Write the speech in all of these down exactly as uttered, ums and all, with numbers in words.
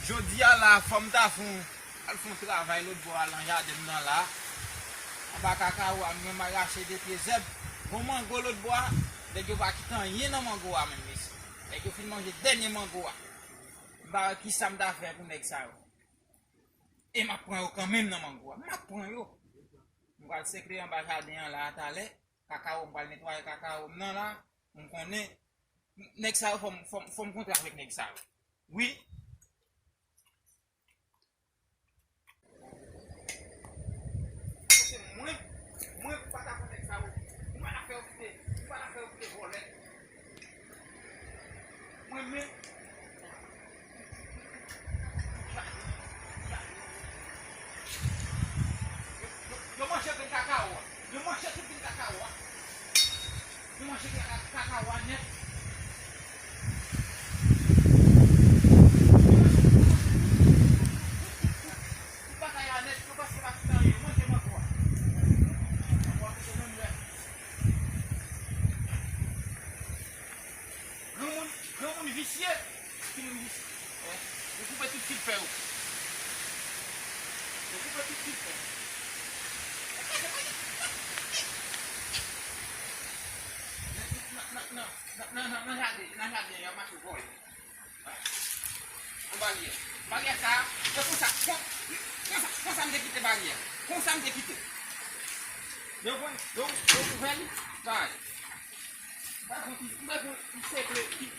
Jodi a la, fò m ta fè yon, al fè yon travay lòt bò a nan jaden m nan la. Anba kakawo a, m gen m al rache de pye zèb. Gon mango lòt bò a, nèg yo pa kite anyen nan mango a menm, mesye. Nèg yo fin manje dènye mango a. M pa wè kisa m ta fè pou nèg sa yo. E m ap pran yo kanmenm nan mango a. M ap pran yo. M pral sekle anba jaden an la a talè. Kakawo, m pral netwaye kakawo m nan la. M konnen nèg sa yo, fò m, fò m, fò m kontre avèk nèg sa yo. Wi. Se mwen, mwen, m pa ta konn nèg sa yo. M pa ta fè yo kite, m pa ta fè yo kite vòlè. Mwen menm, yo manje grenn kakawo a. Yo manje tout grenn kakawo a. Yo manje kaka-, kakawo a nèt. Tout bagay a nèt, yo panse pa kite anyen. Yo manje mango a. Mango a kite menm lè. Granmoun, granmoun visye, fin visye. Yo koupe tout fil fè yo. Yo koupe tout fil fè. Nan, nan, nan, nan, nan, nan, nan jaden, nan jaden, y ap mache vòlè. Yon baryè. Baryè sa, se konsa, kon, konsa, konsa m te kite baryè. Konsa m te kite. Yo pran, yo, yo ouvè li, bay. Bay pou, bay pou sekle, ki,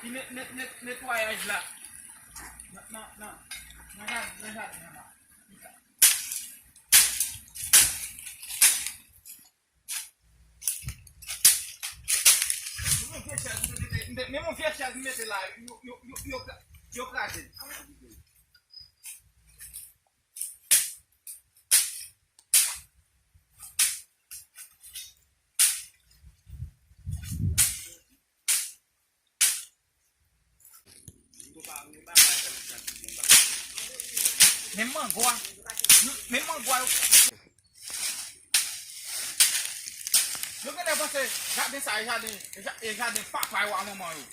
ki net, net, net, netwayaj la. Nan, nan, nan, nan jaden, nan jaden an la. Men yon vye chèz m te mete, men yon vye chèz m mete la, yo, yo, yo, yo, yo kraze l. Men mango a, men mango a yo. Yo genlè panse jaden sa e jaden, e ja-, e jaden papa yo a manman yo.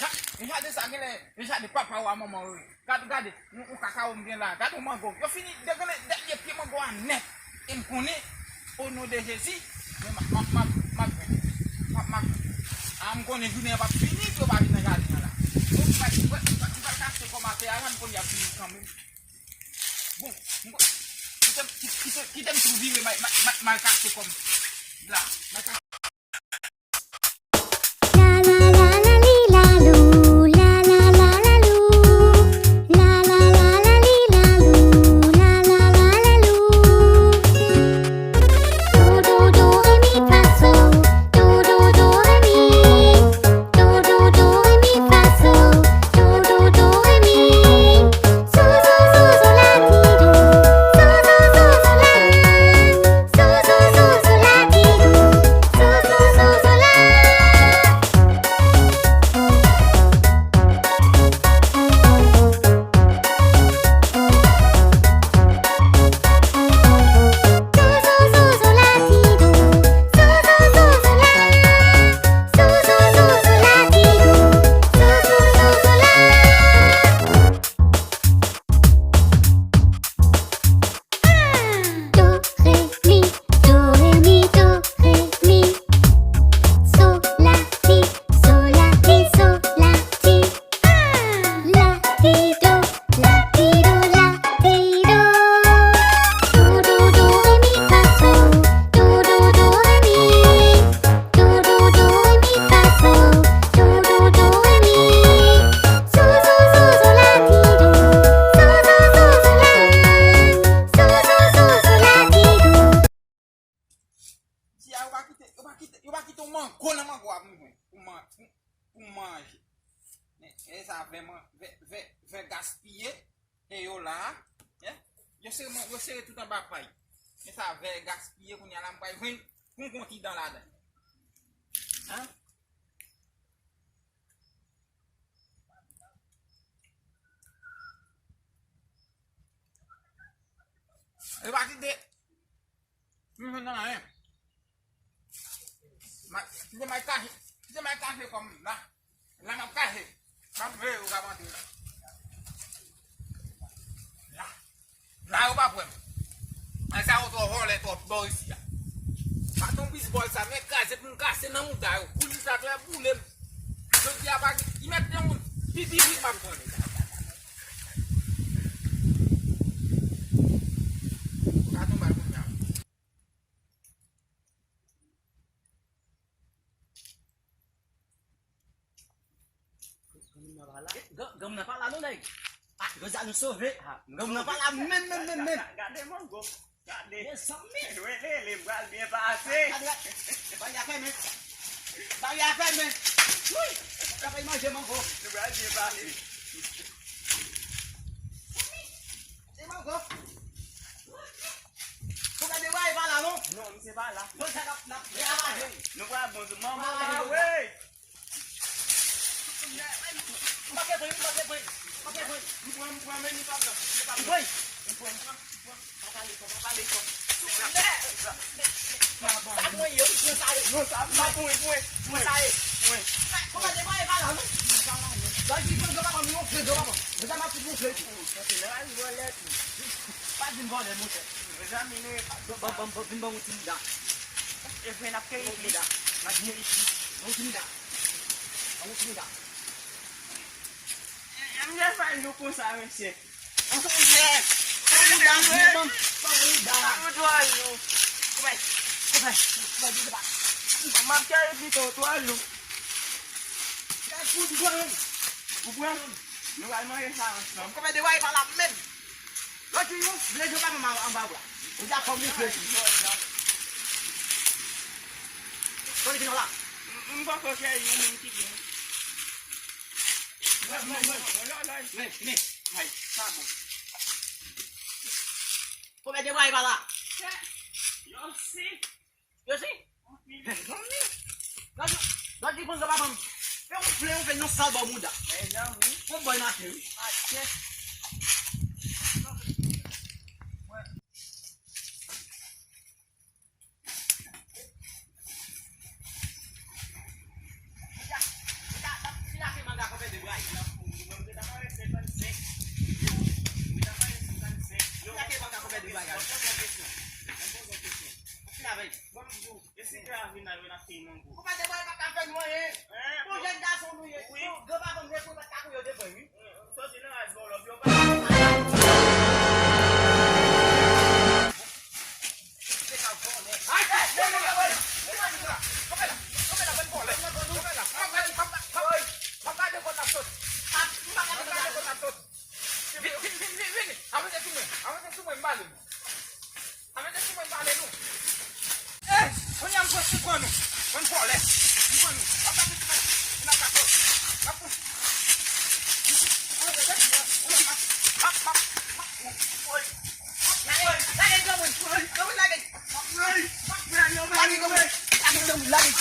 Ja-, e jaden sa genlè, e jaden papa yo a manman yo. Gade, gade, yon, yon kakawo m gen la. Gade yon mango. Yo fini, yo genlè dènye pye mango a nèt. E m konnen, o non de Jezi, men m ap, m ap, m ap, m ap, m ap, m ap, a, m konnen jounen an p ap fini, pou yo pa vin nan jaden an la. Bon, m pral, m pral, m pral kache kò m atè a la, m konnen y ap vini kanmenm. Bon, m pral, kite m, kite, kite m tou vire, m al, m al, m al, m al kache kò m la. M al kache. Di a, yo pa kite, yo pa kite, yo pa kite yon mango nan mango a pou mwen, pou man-, pou, pou manje. Men, e sa vè man-, vè, vè, vè gaspiye, e yo la, en? Yo sere man-, yo sere tout anba pay. Men sa vè gaspiye, kounye a la, m pral jwenn yon kontidan ladan. An? Yo pa kite. M jwenn nan anyen. Ma, kite m al kache, kite m al kache kò m la. La m ap kache. M ap veye yo k ap antre la. Sa yo pa kwè m. Ay, sa yo twò vòlè, twò bò isi a. Baton bisbòl sa, men kraze pou m kase nan mouda yo. Koulisa twè boule m. Jodi a pa gen, li mèt yon pipi vit m ap pran. Sa tonbe kounye a. Ganm nan pa la non, nèg. Ah, Rosa nou sove. Ganm nan pa la menm, menm, menm, menm. Gade mango. Gade. Mezanmi. Rele, li pral byen pase. Gade, gade. Bagay a fèmen. Bagay a fèmen. Wi. Sa fè manje mango. Li pral byen pase. Se mango. Pou gade bagay pa la non. Non, misye pa la. Non, sa n ap, n ap, n ap lage. Nou pral bon, manman, wi. M pa gen pwen, m pa gen pwen, m pa gen pwen. M pran, m pran, men li pa pran. Li pa pran. M pran, m pran, m pran, m pran. Pa pale fò, pa pale fò. Souple. Sa mwen ye, m pran sa ye. Non, sa, sa, pwen, pwen, pwen. Sa ye. Pwen. Kòman te pale pa la, non? Sa di, pran granpapa m, non, pran granpapa m. Mezanmi, ap fout montre. Sa se lè al vòlè tou. Pa di m vòlè, monchè. Mezanmi, nou e pa. Ban, ban, ban, vin ban m yon ti mouda. E vre n ap keyi pye. N ap keyi pye. Ban m yon ti mouda. Ban m yon ti mouda. M te fè nou konsa, mesye. Ansanm, mesye. Ban m yon ti mouda. Ban m yon ti mouda. Ou twò lou. Koupe. Koupe. Koupe, koupe. M ap keyi pito, ou twò lou. Koupe, koupe. Ou pran? Nou pral manje sa ansanm. Kòman te wè pa la menm? Lòt jou, yo, vle jwe pa anba, anba bra. Ou ja kòm ou fè. Tande ki nou la. M, m poko fè yon moun ki gen. Mwen, mwen, mwen. Mwen, mwen. Ay, sa bon. Kòman te wè pa la? Yo si. Yo si. Mezanmi. Gad, gad ki pran granpapa m. Fè yon fle, yon fle, yon sal bò mouda. Mezanmi. Yon bòy mache, wi. Atè. Ou pa te wè l pa ka fè nou anyen. Bon, jèn gason nou ye. Wi. Bon, granpapa m, depi w pa t ka kouri, yo te pran, wi. Soti nan raz vòlò, yo pa. Se ka vòlè. Ay, ay, ay, ay, ay, ay. Kanpe la, kanpe la, kanpe la, bann vòlè. Kanpe la. M ap gade, m ap, m ap, m ap gade kote n ap sot. M ap gade kote n ap sot. Vini, vini, vini, vini. Avanse sou mwen, avanse sou mwen, m pale nou. Amete sou mwen pale nou. Eh, kounye a m pran, m pran nou. Bann vòlè. M pran nou. Ap gade nou, nou ap gade. N ap pran. Lage granmoun. Granmoun lage. Lage granmoun. Lage granmoun. Lage granmoun. Lage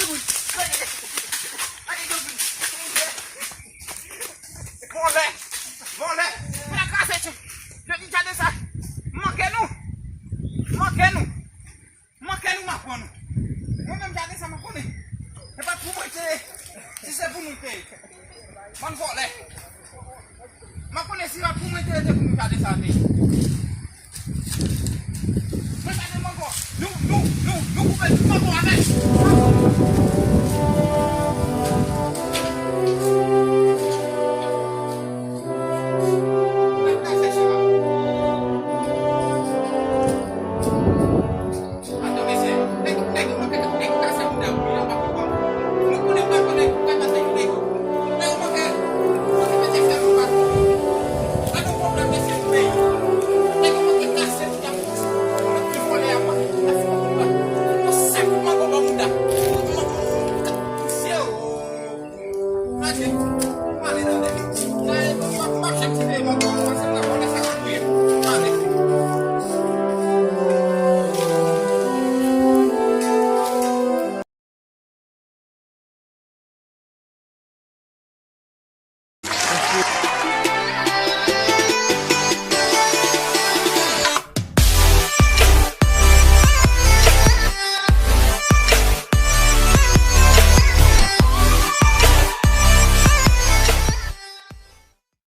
granmoun. Vòlè. Vòlè. Fè kraze tou. Yo di gade sa. Manke nou. Manke nou. Manke nou, m ap pran nou. Mwen menm gade sa, m ap konnen. Se pa pou mwen te ye. Si se pou nou te ye. Bann vòlè. M ap konnen si pa pou mwen te ye, se pou nou gade sa te ye.